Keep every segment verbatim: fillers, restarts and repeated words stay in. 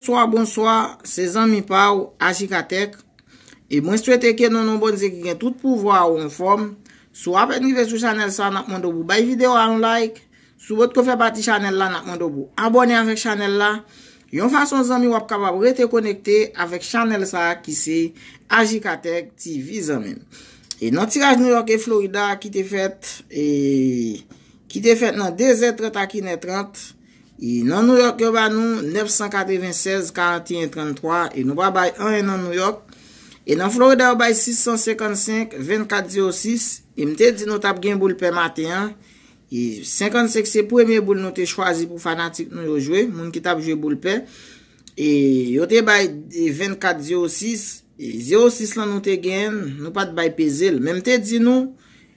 Bonswa, bonswa, se zanmi pa w, Ajikatèk. E mwen swete ke nan non Bondye ki gen tout pouvwa ou anfòm. Si w apèn rive sou chanèl sa, n ap mande w pou bay videyo a yon like. Si w potko fè pati chanèl la, n ap mande w pou abòne avèk chanèl la. Yon fason, zanmi, w ap kapab rete konekte avèk chanèl sa ki se Ajikatèk T V, zanmi m. E nan tiraj New York e Florida ki te fèt, e ki te fèt nan de zè trant ak inè trant, E nan New York, yo ba nou nèf san katrevennsèz, karanteyen, tranntwa, e nou pa bay anyen nan New York. E nan Florida, yo bay sis san senkannsenk, vennkat, zewo sis, e m te di nou t ap gen boul pè maten an. E senkannsenk se premye boul nou te chwazi pou fanatik nou yo jwe, moun ki t ap jwe boul pè. E yo te bay, e, vennkat, zewo sis, e zewo sis lan nou te genyen, nou pa t bay peze l. Men m te di nou,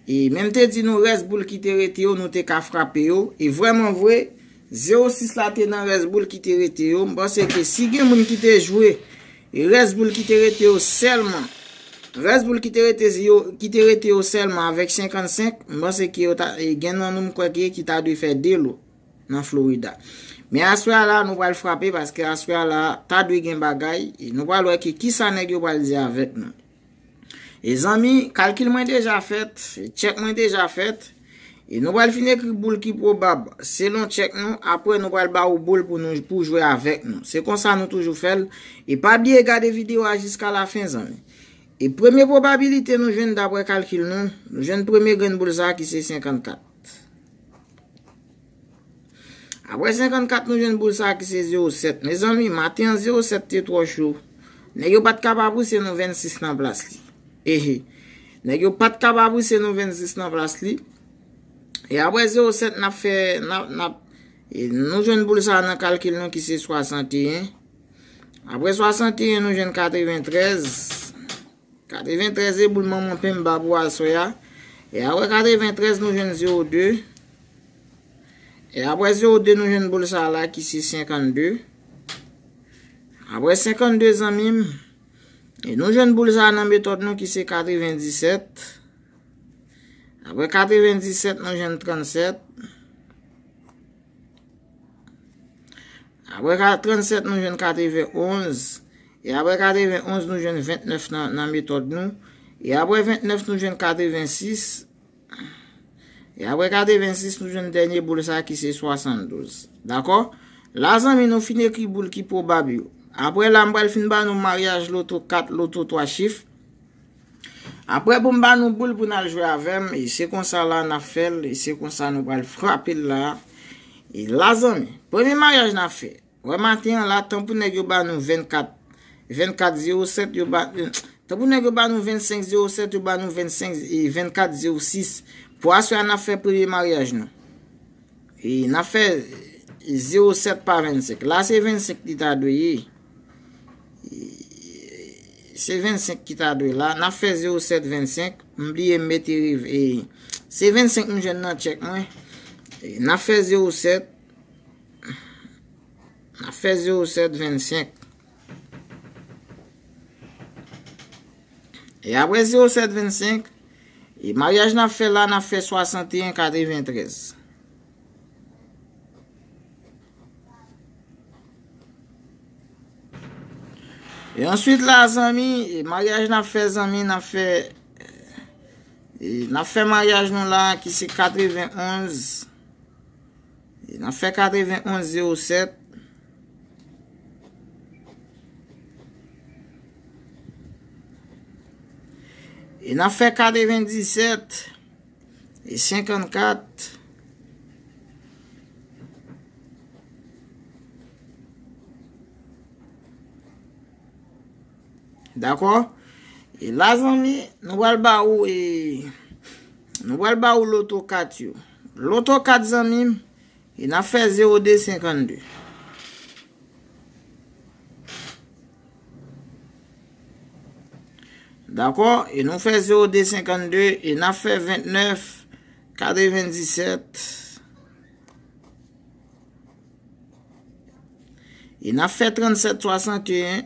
E menm te di nou rès boul ki te rete yo, nou te ka frape yo. E vrèman vre, zewo sis la te nan rès boul ki te rete yo. M panse ke si gen moun ki te jwe, e rès boul ki te rete yo sèlman, rès boul ki te rete yo, ki te rete yo sèlman avèk senkannsenk, m panse ke yo ta, e gen nan nou m kwè ke ki ta dwe fè de lo nan Florida. Men aswè a la, nou pral frape paske aswè a la, ta dwe gen bagay. E nou pral wè ke kisa nèg yo pral di avèk nou. E zanmi, kalkil mwen deja fèt, e tchèk mwen deja fèt. E nou pral fin ekri boul ki pwobab selon tchèk nou. Apre, nou pral ba ou boul pou nou, pou jwe avèk nou. Se konsa nou toujou fè l. E pa bliye gade videyo a jiska lafen, zanmi. E premye pwobabilite nou jwenn dapre kalkil nou, nou jwenn premye grenn boul sa a ki se senkannkat. Apre senkannkat, nou jwenn boul sa a ki se zewo sèt. Mezanmi, maten an, zewo sèt te twò cho. Nèg yo pa t ka pa pouse nou vennsis nan plas li. Ehe. Nèg yo pa t ka pa pouse nou vennsis nan plas li. E apre zewo sèt, n ap fè, n ap, n ap, e nou jwenn boul sa a nan kalkil nou ki se swasanteyen. Apre swasanteyen, nou jwenn katreventrèz. Katreventrèz e boul manman pen m ba pou aswè a. E apre katreventrèz, nou jwenn zewo de. E apre zewo de, nou jwenn boul sa a la ki se senkannde. Apre senkannde, zanmi m, e nou jwenn boul sa a nan metòd nou ki se katrevendisèt. Apre katrevendisèt, nou jwenn trannsèt. Apre ka-, trannsèt, nou jwenn katrevenonz. E apre katrevenonz, nou jwenn ventnèf nan, nan metòd nou. E apre ventnèf, nou jwenn katrevensis. E apre katrevensis, nou jwenn dènye boul sa a ki se swasanndouz. Dakò? La, zanmi, nou fin ekri boul ki pwobab yo. Apre la, m pral fin ba nou maryaj loto kat, loto twa chif. Apre pou m ba nou boul pou n al jwe avè m, e se konsa la n ap fè l, e se konsa nou pral frape l la. E la, zanmi, premye maryaj n ap fè. Wè maten an la, tanpou nèg yo ba nou vennkat, vennkat zewo sèt, yo ba, tanpou nèg yo ba nou vennsenk zewo sèt, yo ba nou vennsenk, e vennkat zewo sis. Pou aswè a, n ap fè premye maryaj nou. E n ap fè zewo sèt pa vennsenk. La, se vennsenk li ta dwe ye. E se vennsenk ki ta dwe la. N ap fè zewo sèt vennsenk. M bliye m mete rive. E se vennsenk m jwenn nan tchèk mwen. E n ap fè zewo sèt. N ap fè zewo sèt vennsenk. E apre zewo sèt vennsenk, e maryaj n ap fè la, n ap fè swasanteyen katreventrèz. E answit la, zanmi, e maryaj n ap fè, zanmi, n ap fè, e n ap fè maryaj nou la, ki se katrevenonz. E n ap fè katrevenonz zewo sèt. E n ap fè katrevendisèt. E senkannkat. Dakò? E la, zanmi, nou pral ba ou, e, nou pral ba ou loto kat yo. Loto kat, zanmi m, e n ap fè zewo de senkannde. Dakò? E nou fè zewo de senkannde, e n ap fè ventnèf katrevendisèt. E n ap fè trannsèt swasanteyen.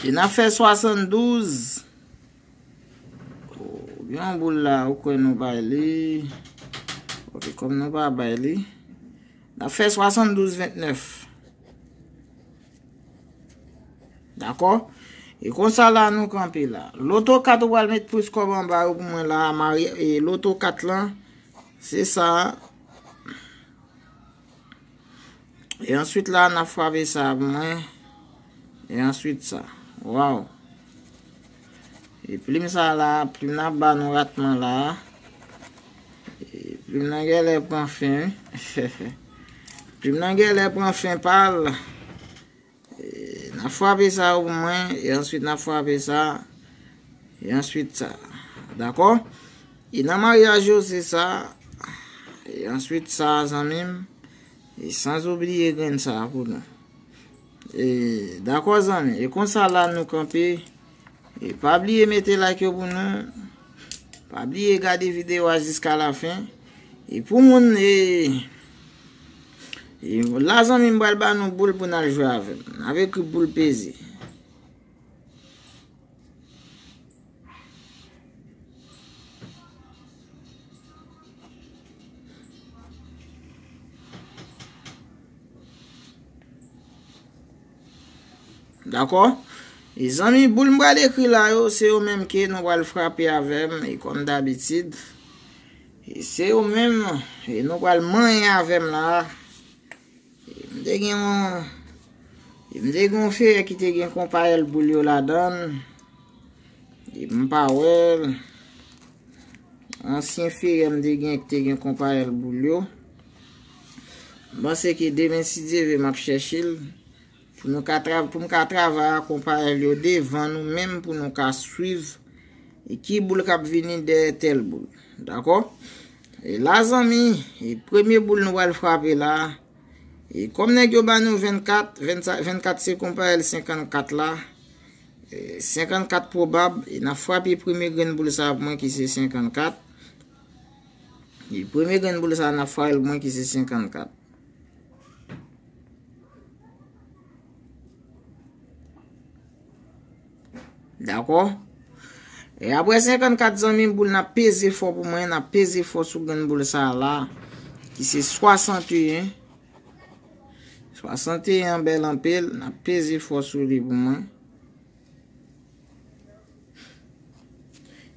E n ap fè swasanndouz. Oh, gen yon boul la, ou kwè nou pa li. Ok, kòm nou pa bay li, n ap fè swasanndouz vennèf. Dakò? E konsa la nou kanpe la. Loto kat ou pral met plis kòb anba yo pou mwen la, mari, e loto kat lan, se sa. E answit la, n ap frape sa pou mwen. E answit sa. Waw. E plim sa la, plim nan ap ba nou ratman la. E plim nan genlè pran fen, wi. Plim nan genlè pran fen pa l. E, n ap frape sa pou mwen, e answit n ap frape sa, e answit sa. Dakò? E nan maryaj yo, se sa, e answit sa, zanmi m, e san oubliye grenn sa pou nou. E, dakò, zanmi, e konsa la nou kanpe. E pa bliye mete like yo pou nou. Pa bliye gade videyo a jiska lafen. E pou moun, e, e la, zanmi m, pral ba nou boul pou n al jwe avè m. N ap ekri boul peze. Dakò? E zanmi, boul m pral ekri la yo, se yo menm ke nou pral frape avè m, e kòm dabitid. E se yo menm, e nou pral manyen avè m la. E m te gen yon, e m te gen yon feyè ki te gen konpayèl boul yo ladan l. E m pa wè l. Ansyen feyè m te gen ki te gen konpayèl boul yo. M panse ke demen, si Dye vle, m ap chèche l. Pou nou ka tra-, pou m ka travay ak konpayèl yo devan nou menm pou nou ka swiv e ki boul k ap vini dèyè tèl boul. Dakò? E la, zanmi, e premye boul nou pral frape la. E kòm nèg yo ba nou vennkat, vennkat se konpayèl senkannkat la. E senkannkat pwobab, e n ap frape premye grenn boul sa pou mwen ki se senkannkat. E premye grenn boul sa n ap frape l pou mwen ki se senkannkat. Dakò? E apre senkannkat, zanmi m, boul n ap peze fò pou mwen, n ap peze fò sou grenn boul sa a la, ki se swasanteyen. Swasanteyen an bèl anpil, n ap peze fò sou li pou mwen.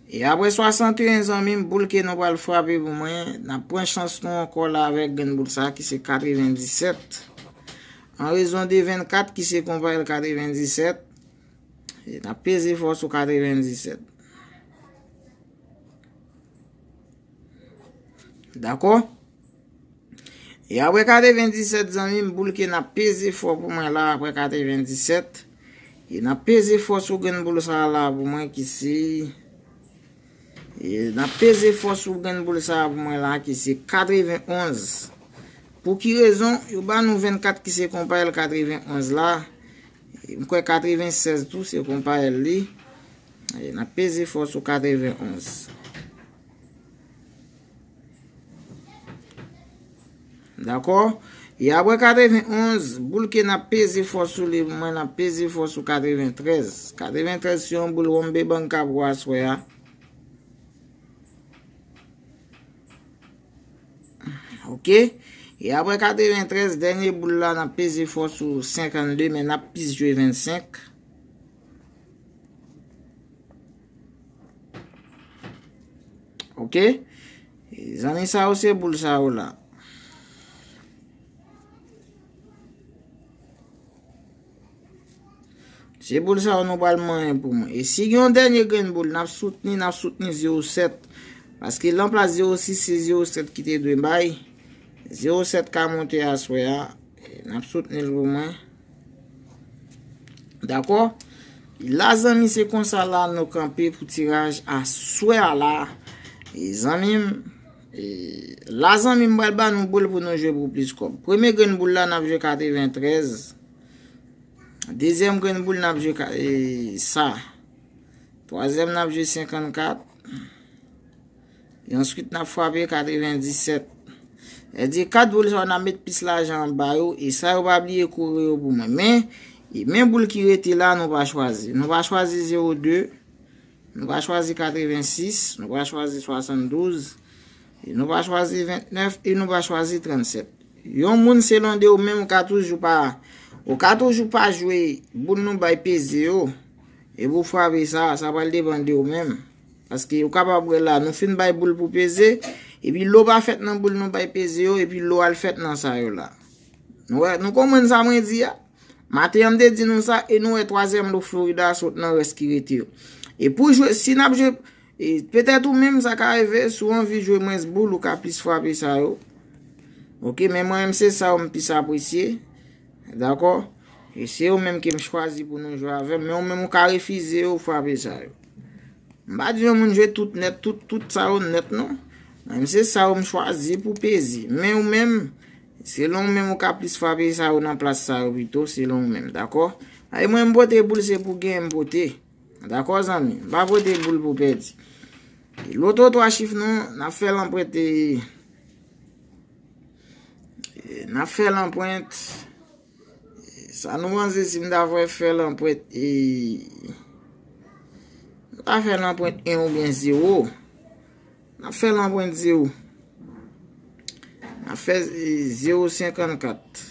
E apre swasanteyen, zanmi m, boul ke nou pral frape pou mwen, n ap pran chans nou ankò la avèk grenn boul sa ki se katrevendisèt. An rezon de vennkat ki se konpayèl katrevendisèt, e n ap peze fò sou katrevendisèt. Dakò? E apre katrevendisèt, zanmi m, boul ke n ap peze fò pou mwen la apre katrevendisèt. E n ap peze fò sou grenn boul sa a la pou mwen ki se, e n ap peze fò sou grenn boul sa a pou mwen la ki se katrevenonz. Pou ki rezon? Yo ba nou vennkat ki se konpayèl katrevenonz la. E m kwè katrevensèz tou se konpayèl li. E n ap peze fò sou katrevenonz. Dakò? E apre katrevenonz, boul ke n ap peze fò sou li, mwen n ap peze fò sou katreventrèz. Katreventrèz se yon boul Wombe Banka pou aswè a. Ok? E apre katreventrèz, dènye boul la, n ap peze fò sou senkannde, men n ap plis jwe vennsenk. Ok? E zanmi, sa yo se boul sa yo la. Se boul sa yo nou pral manyen pou mwen. E si gen yon dènye grenn boul, n ap soutni, n ap soutni zewo sèt. Paske lan plas zewo sis, se zewo sèt ki te dwe bay. Zewo sèt ka monte aswè a. E n ap soutni l pou mwen. Dakò? La, zanmi, se konsa la nou kanpe pou tiraj aswè a la. E zanmi m, e la, zanmi m, pral ba nou boul pou nou jwe pou plis kòb. Premye grenn boul la, n ap jwe katreventrèz. Dezyèm grenn boul, n ap jwe ka-, e, sa. Twazyèm, n ap jwe senkannkat. E answit, n ap frape katrevendisèt. Sètadi, kat boul sa yo, n ap met plis lajan anba yo. E sa yo, pa bliye kore yo pou mwen. Men, e men boul ki rete la, nou pa chwazi. Nou pa chwazi zewo de. Nou pa chwazi katrevensis. Nou pa chwazi swasanndouz. Nou pa chwazi vennèf e nou pa chwazi trannsèt. Yon moun selon de ou menm ou ka toujou pa ou ka toujou pa jwe boul nou bay peze yo. Epi ou frape sa, sa pral depann de ou menm. Paske ou kapab wè la, nou fin bay boul pou peze, epi lo pa fèt nan boul nou bay peze yo, epi lo al fèt nan sa yo la. Nou wè, nou konprann sa mwen di a? Maten an m te di nou sa, e nou wè twazyèm lo Florida sot nan rès ki rete yo. E pou jwe, si n ap jwe, e petèt ou menm sa ka rive, si w anvi jwe mwens boul, ou ka plis frape sa yo. Oke, men mwen menm se sa yo m plis apresye. Dakò? E se yo menm ke m chwazi pou nou jwe avè m, men ou menm ou ka refize yo, frape sa yo. M pa di yon moun jwe tout nèt, tout, tout sa yo nèt non. Mwen menm se sa yo m chwazi pou peze. Men ou menm, selon ou menm ou ka plis frape sa yo nan plas sa yo pito, selon ou menm, dakò? Ay mwen m pote boul se pou genyen m pote. Dakò zanmi, m pa pote boul pou pèdi. Loto twa chif nou, n ap fè l anprent e, e, n ap fè l anprent. Sa nou panse si m ta fè fè l anprent e, m ta fè l anprent en oubyen zewo. N ap fè l anprent zewo. N ap fè e, zewo senkannkat.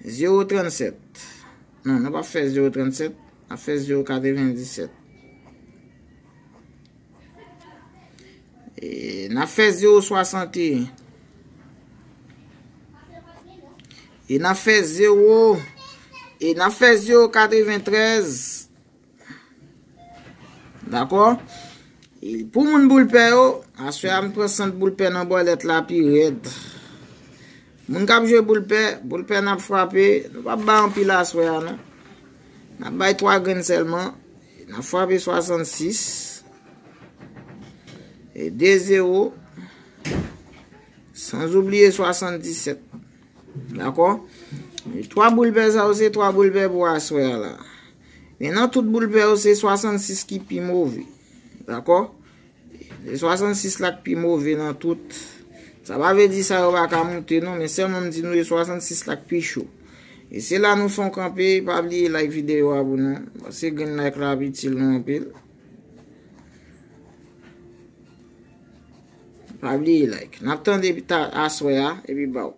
Zewo trannsèt. Non, nou pa fè zewo trannsèt. N ap fè zewo katrevendisèt. E n ap fè zewo swasanteyen. E n ap fè zewo. E n ap fè zewo katreventrèz. Dakò? E pou moun boul pè yo, aswè a m pran sant boul pè nan bòlèt la pi rèd. Moun k ap jwe boul pè, boul pè n ap frape, nou p ap bay anpil aswè a non. N ap bay twa grenn sèlman. N ap frape swasannsis. E de zewo. San oubliye swasanndisèt. Dakò? E twa boul pè sa yo se twa boul pè pou aswè a la. Men nan tout boul pè yo se swasannsis ki pi move. Dakò? Se swasannsis la k pi move nan tout. Sa pa vle di sa yo pa ka moute non, men sèlman m di nou se swasannsis la k pi cho. E se la nou fè yon kanpe, pa bliye like videyo a pou nou. Paske grenn like la ap itil nou anpil. Pa bliye like. N ap tande ta aswè a, epi baw.